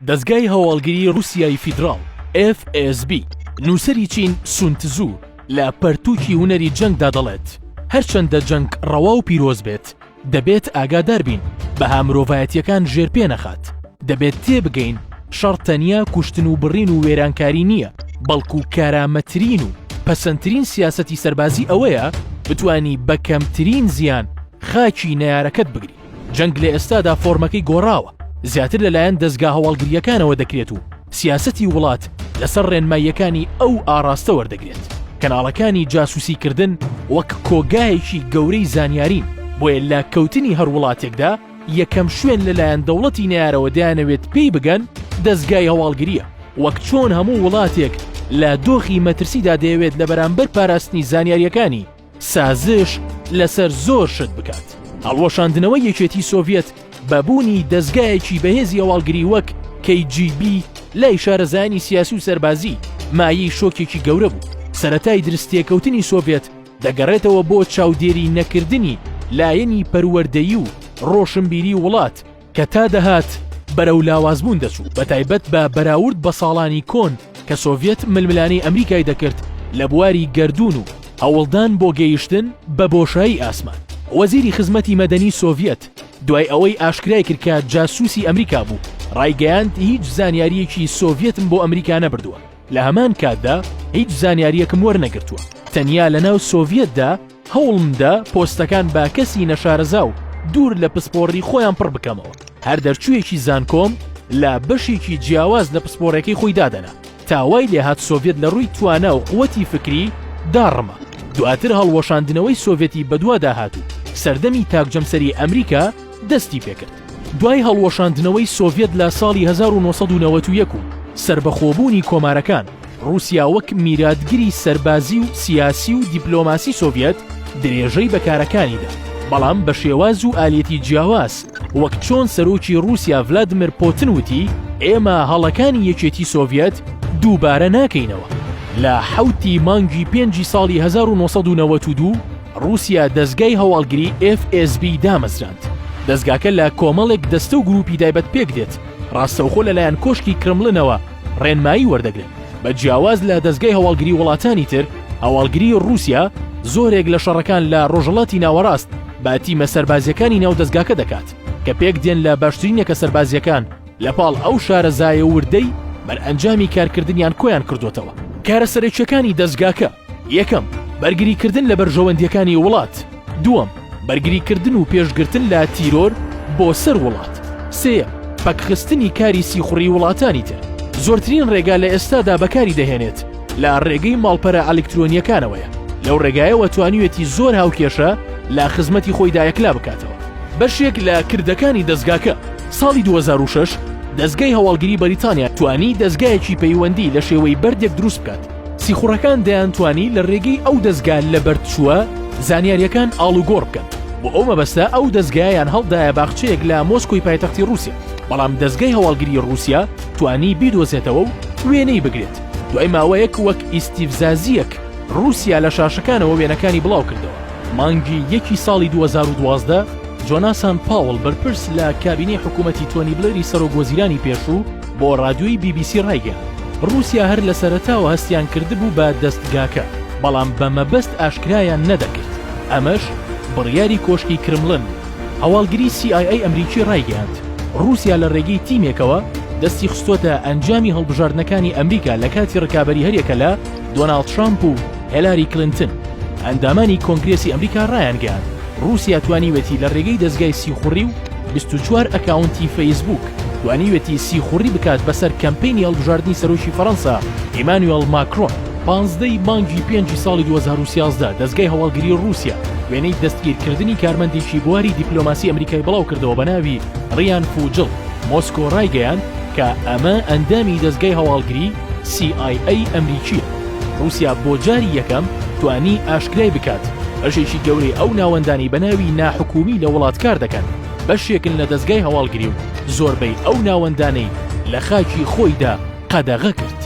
دەزگای هەواڵگری ڕووسیای فیدراڵ، FSB، نووسەری چین سون تزو لە پەرتووکی هونەری جەنگدا دەڵێت، هەرچەندە جەنگ ڕەوا و پیرۆز بێت، دەبێت ئاگادار بین بەها مرۆڤایەتییەکان ژێرپێ نەخات. دەبێت تێبگەین شەڕ تەنیا کوشتن و بڕین و وێرانکاری نییە، بەڵکو کارامەترین و پەسەندترین سیاسەتی سەربازی ئەوەیە بتوانی بە کەمترین زیان خاکی نەیارەکەت بگری. جەنگ لە ئێستادا فۆرمەکەی گۆڕاوە، زیاتر لەلایەن دەزگا هەواڵگرییەکانەوە دەکرێت و سیاسەتی وڵات لەسەر ڕێنماییەکانی ئەو ئاڕاستە وەردەگرێت. کەناڵەکانی جاسوسیکردن وەک کۆگایەکی گەورەی زانیارین، بۆیە لە کەوتنی هەر وڵاتێکدا یەکەم شوێن لەلایەن دەوڵەتی نەیارەوە دەیانەوێت پێی بگەن دەزگای هەواڵگرییە. وەک چۆن هەموو وڵاتێک لە دۆخی مەترسیدا دەیەوێت لە بەرامبەر پاراستنی زانیارییەکانی سازش لەسەر زۆر شت بکات. هەڵوەشاندنەوەی یەکێتی سۆڤیەت بە بوونی دەزگایەکی بەهێزی هەواڵگری وەک KGB لای شارەزایانی سیاسی و سەربازی مایەی شۆکێکی گەورە بوو. سەرەتای درستتێکەوتنی سۆڤیەت دەگەڕێتەوە بۆ چاودێری نەکردنی لایەنی پەروەردەیی و ڕۆشنبیری وڵات کە تا دەهات بەرەو لاوازبوون دەچوو، بەتایبەت بە بەراورد بە ساڵانی کۆن کە سۆڤیەت ململانێی ئەمریکای دەکرد لە بواری گەردوون و هەوڵدان بۆ گەیشتن بە بۆشایی ئاسمان. وەزیری خزمەتی مەدەنی سۆڤیەت دوای ئەوەی ئاشکرای کرد کە جاسووسی ئەمریکا بوو، ڕایگەیاند هیچ زانیارییەکی سۆڤیەتم بۆ ئەمریکا نەبردووە، لە هەمان کاتدا هیچ زانیارییەکم وەرنەگرتووە، تەنیا لەناو سۆڤیەتدا هەوڵمدا پۆستەکان بە کەسی نەشارەزا و دوور لە پسپۆڕی خۆیان پڕ بکەمەوە، هەر دەرچوویەکی زانکۆم لە بەشێکی جیاواز لە پسپۆڕێکەی خۆی دادەنا، تا وای لێهات سۆڤیەت لە ڕووی توانا و قوتی فکری داڕما. دواتر هەڵوەشاندنەوەی سۆڤیەتی بەدوادا هات و سەردەمی تاکجەمسەری ئەمریکا دەستی پێکرد. دوای هەڵوەشاندنەوەی سۆڤیەت لە ساڵی 1991 و سەربەخۆبوونی کۆمارەکان، ڕووسیا وەک میراتگری سەربازی و سیاسی و دیپلۆماسی سۆڤیەت درێژەی بە کارەکانی دا، بەڵام بە شێواز و ئالیەتی جیاواز، وەک چۆن سەرۆکی ڕووسیا ڤلادیمێر پۆتن وتی، ئێمە هەڵەکانی یەکێتی سۆڤیەت دووبارە ناکەینەوە. لە حەوتی مانگی پێنجی ساڵی 1992 ڕووسیا دەزگای هەواڵگری FSB دامەزراند. دەزگاکە لە کۆمەڵێک دەستە و گرووپی تایبەت پێکدێت، ڕاستەوخۆ لەلایەن کۆشکی کرملنەوە ڕێنمایی وەردەگرن. بە جیاواز لە دەزگای هەواڵگری وڵاتانی تر، هەواڵگری ڕووسیا زۆرێک لە شەڕەکان لە ڕۆژهەڵاتی ناوەڕاست بە تیمە سەربازییەکانی ناو دەزگاکە دەکات کە پێکدێن لە باشترین یەکە سەربازییەکان لە پاڵ ئەو شارەزایە وردەی بەرئەنجامی کارکردنیان کۆیان کردۆتەوە. کارە سەرەکییەکانی دەزگاکە، یەکەم، بەرگریکردن لە بەرژەوەندییەکانی وڵات. دووەم، بەرگریکردن و پێشگرتن لە تیرۆر بۆ سەر وڵات. سێیەم، پەکخستنی کاری سیخوڕی وڵاتانی تر. زۆرترین ڕێگا لە ئێستادا بەکاری دەهێنێت لە ڕێگەی ماڵپەرە ئەلکترۆنییەکانەوەیە، لەو ڕێگایەوە توانیویەتی زۆر هاوکێشە لە خزمەتی خۆیدا یەکلا بکاتەوە. بەشێک لە کردەکانی دەزگاکە. ساڵی 2006 دەزگای هەواڵگری بەریتانیا توانی دەزگایەکی پەیوەندی لە شێوەی بەردێک دروست بکات. سیخوڕەکان دەیانتوانی لە رێگەی ئەو دەزگا لەبەردچووە زانیارییەکان ئاڵوگۆڕ بکەن، بۆ ئەو مەبەستە ئەو دەزگایەیان هەڵدایە باخچەیەک لە مۆسکۆی پایتەختی رووسیا، بەڵام دەزگای هەواڵگری رووسیا توانی بیدۆزێتەوە و وێنەی بگرێت، دوای ماوەیەک وەک ئیستیفزازییەک رووسیا لە شاشەکانەوە وێنەکانی بڵاوکردەوە. مانگی یەکی ساڵی 2012 جۆناسان پاوڵ بەرپرس لە کابینەی حکوومەتی تۆنی بلێری سەرۆک وەزیرانی پێشوو بۆ ڕادیۆی بی بی سی ڕایگەیاند، ڕووسیا هەر لە سەرەتاوە هەستیان کردبوو بە دەستگاکە، بەڵام بە مەبەست ئاشکرایان نەدەکرد، ئەمەش بڕیاری کۆشکی کرمڵن بوو. هەواڵگری سی ئای ئەی ئەمریکی ڕایگەیاند، ڕووسیا لە ڕێگەی تیمێکەوە دەستی خستۆتە ئەنجامی هەڵبژاردنەکانی ئەمریکا لە کاتی ڕکابەری هەریەکە لە دۆناڵد ترامپ و هێلاری کلینتن. ئەندامانی کۆنگرێسی ئەمریکا ڕایانگەیاند، ڕووسیا توانیوێتی لە ڕێگەی دەزگای سیخوڕی و 24 ئەکاونتی فەیسبووک توانیوێتی سیخوڕی بکات بەسەر کەمپەینی هەڵبژاردنی سەرۆکی فەرەنسا ئیمانوێڵ ماکرۆن. 15 ی مانگی پێنجی ساڵی 2013 دەزگای هەواڵگری ڕووسیا وێنەی دەستگیرکردنی کارمەندێکی بواری دیپلۆماسی ئەمریکای بڵاوکردەوە بە ناوی ڕیان فوجڵ. مۆسکۆ ڕایگەیاند کە ئەمە ئەندامی دەزگای هەواڵگری CIA ئەمریکییە. ڕووسیا بۆ جاری یەکەم توانی ئاشکرای بکات بەشێکی گەورەی ئەو ناوەندانەی بە ناوی ناحکومی لە وڵات کار دەکەن بەشێکن لە دەزگای هەواڵگری و زۆربەی ئەو ناوەندانەی لە خاکی خۆیدا قەدەغە کرد.